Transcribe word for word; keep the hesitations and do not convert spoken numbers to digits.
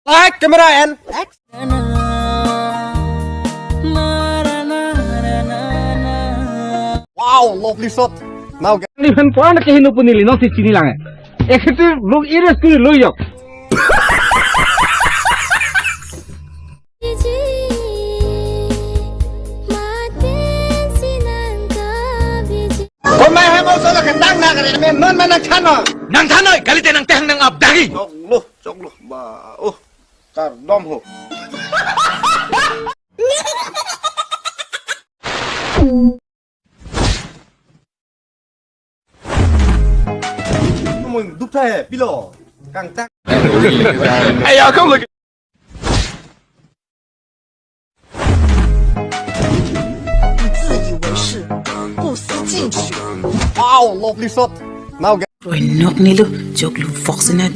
Light, camera, and action. Wow, lovely shot. Now get Ni phan puan ke hinu pu neli nonsi chini lang. Ekhitu lung iris kuri lo yok. Komai hai bol solo kentang na kare men non mana chano. Nang thanoi, kalite nang tehang nang abdagi. Choklo, choklo. Ba, oh, kardom ho. Mo duk tha hai, pilo. Kangchak. Hey, y'all, come look. 你自以为是，不思进取。 Wow, lovely shot. Now get Oi, nok nilo, choklo fox na.